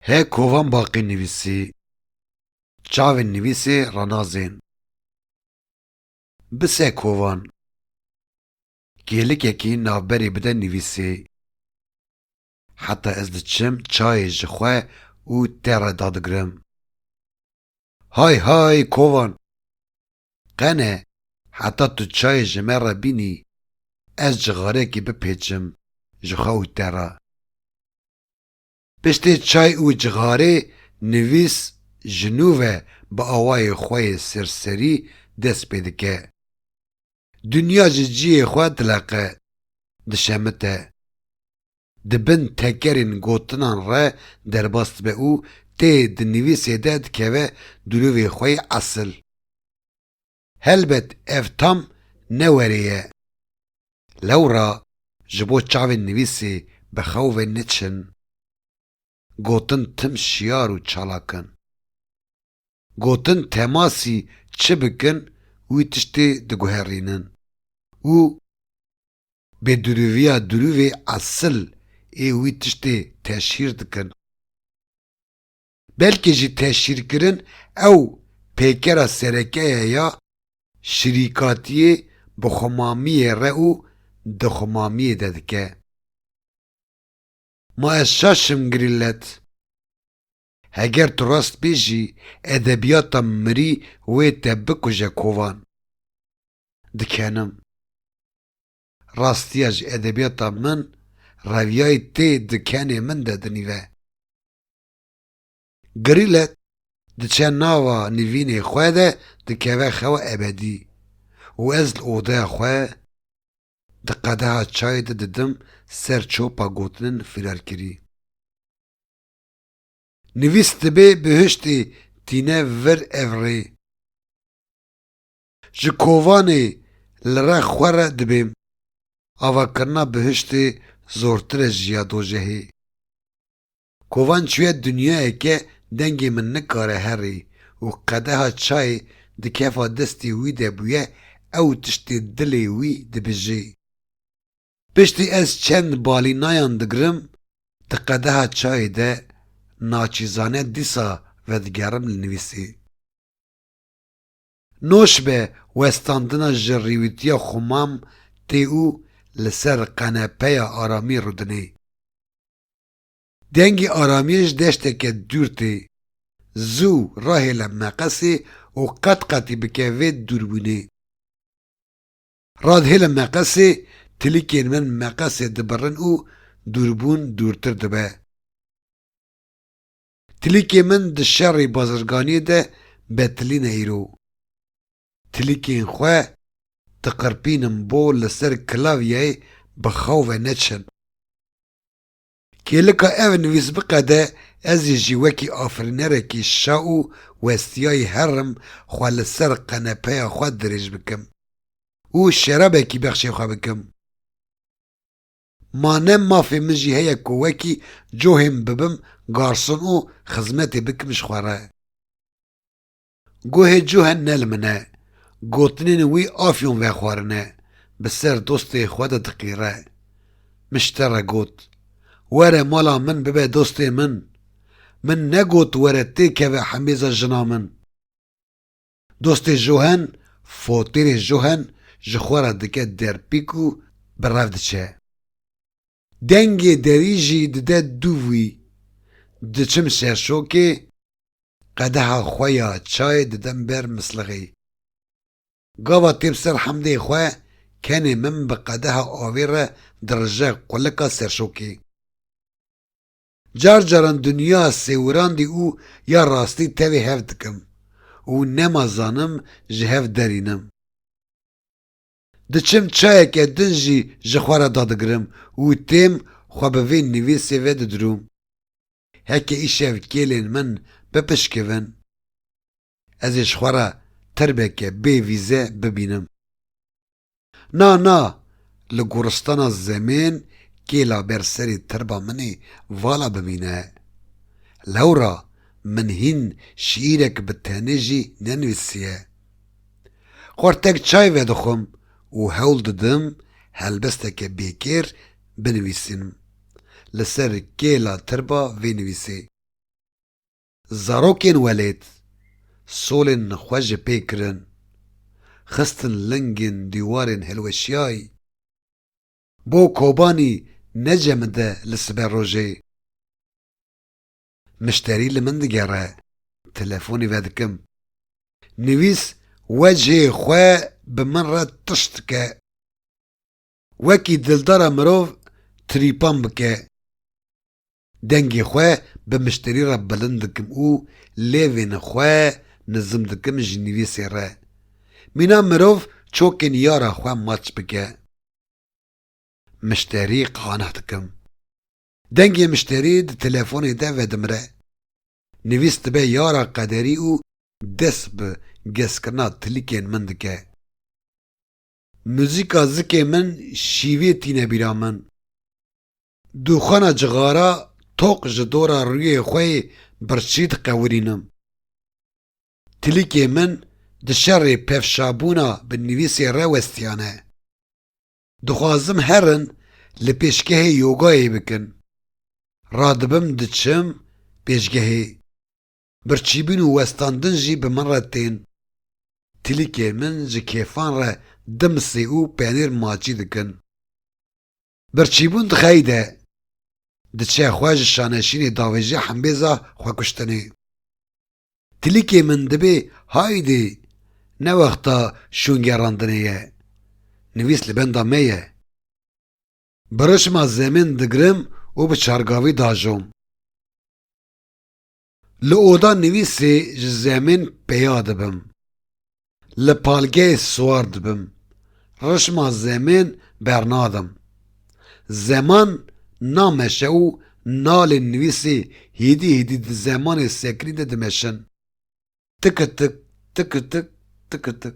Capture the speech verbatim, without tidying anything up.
He Kovan Baqî nivîsî. Çavên nivîsê ranazên. Bise Kovan. Kêlikekî navberê bide nivîsê. Heta ez diçim çayê ji xwe û te re dadigrim. Hay hay Kovan! Qene heta tu çayê ji me re bînî, ez cixarekî bipêçim ji xwe û te re. Piştê çay û cixarê nivîs ji nû ve bi awayê xwe yê serserî dest pê dike. Dinya ji cihê xwe dileqe, dişemite. Di bin tekerên gotinan re derbas dibe û tê di nivîsê de dikeve durûvê xwe yê esil. Helbet ev tam ne werê ye. Lewra ji bo çavên nivîsê bi xew ve neçin. Gotin tim şiyar û çalak in. Gotin temasî çi bikin, wî tiştê diguherînin û bêdurûviya durûvê esil ê wî tiştê teşhîr dikin. Belkî jî teşhîrkirin ew pêkera sereke ye ya şirîkatiyê bi xwemamiyê re û di xwemamiyê de dike. Ma ez şaş im Grîlet. Heger tu rast bêjî, edebiyata mirî wê te bikuje Kovan. Dikenim. Rastiya ji edebiyata min reviyayî tê di kenê min de dinîve. Grîlet diçe nava nivînê xwe de dikeve xewa ebedî û ez li odeya xwe di qedeha çayê de didim ser çopa gotinin firarkirî. Nivîs dibe bihiştê tîne vir ev rê. Ji kovanê li rex xwe re dibêm. Avakirina bihiştê zortir e ji ya dojehê. Kovan çûye dinyayeke dengê min nikare herî û qedeha çayê di kefa destê wî de bûye, ew tiştê dilê wî dibijê. Piştî ez çend balînayan digirim, di qedeha çayê de naçîzane dîsa vedigerim li nivîsê. Noş be westandina ji rîwîtiya xumam tê û li ser qenepeya aramî rûdinê. Dengê aramiyê ji deşteke dûr tê. Zû rahêle meqesê û qet qetî bike vê dûrbûnê. Radhêle meqesê, tilîkên min meqesê dibirin û dûrbûn dûrtir dibe. Tilîkê min di şerê bazirganiyê de betilîne îro. Tilîkên xwe diqirpînim bo li ser klavyeyê bi xew ve neçin. Kêlika ev nivîs biqede, ez ê jî wekî afirînerekî şa û westiyayî herim xwe li ser qenepeya xwe dirêj bikim û şerabekî bexşê xwe bikim. Ma ne mafê min jî heye ku wekî cohên bibim garson û xizmetê bikim ji xwe re. Guhê Cohen ne li min e. Gotinên wî afyon vexwarine. Bi ser dostê xwe de diqîre. Min ji te re got, were mala min bibe dostê min. Min negot were têkeve hemêza jina min. Dostê Johen, fotêrê Johen ji xwe re dike derpîk û bi rev diçe. Dengê derî jî dide dûv wî. Diçim serşokê, qedeha xwe ya çayê didim ber mislixê. Gava têm ser hemdê xwe, kenê min bi qedeha avê re dirije qulika serşokê. Car caran dinya sêwirandî û ya rastî tevê hev dikim û nema zanim ji hev derînim. Diçim çayeke din jî ji xwe re dadigirim û têm xwe bi vê nivîsê ve didirûm. Heke îşev kêlên min bipişkivin, ez ê ji xwe re tirbeke bê vîze bibînim. Na, na, li goristana zemên kêla ber serê tirba min ê vala bimîne. Lewra min hîn şiîrek bi tenê jî nenivîsiye. Xortek çay vedixwim û hewl didim helbesteke bêkêr binivîsînim li ser kêla tirba vê nivîsê. Zarokên welêt solên xwe ji pê kirin, xistin lingên dîwarên hilweşiyayî. Bo Kobanî necemide li sibe rojê. Mişterî li min digere, telefonî vedikim. Nivîs wecihê xwe bi min re tişt dike. Wekî dildara mirov trîpan bike. Dengê xwe bi mişterî re bilind dikim û lêvên xwe nizim dikim ji nivîsê re. Mîna mirov çokên yara xwe maç bike. Mişterî qanih dikim. Dengê mişterî di telefonê de vedimire. Nivîs dibe yara qederî û dest bi gezkirina tilîkên min dike. Muzîka zikê min şîvê tîne bîra min. Dûxana cixara toq ji dora rûyê xwe yê birçî diqewirînim. Tilîkê min di şerê pevşabûna bi nivîsê re westiyane. Dixwazim herin li pêşgehê yogayê bikin. Radibim diçim pêşgehê. Birçîbûn û westandin jî bi min re tên. Tilîkê min ji kêfan re dimsê û penêr maçî dikin. Birçîbûn dixeyde, diçe xwe ji şaneşînê davêje hembêza xwekuştinê. Tilîkê min dibê haydê, ne wexta şûngerandinê ye. Nivîs li benda me ye. Bi rişma zemên digirim û bi çargavî dajom. Li oda nivîsê ji zemên peya dibim. Li palgeyê siwar dibim. Rişma zemên bernadim. Zeman nameşe û nalên nivîsê hêdî hêdî di zemanê sekirî de dimeşin. Tikitik, tikitik, tikitik.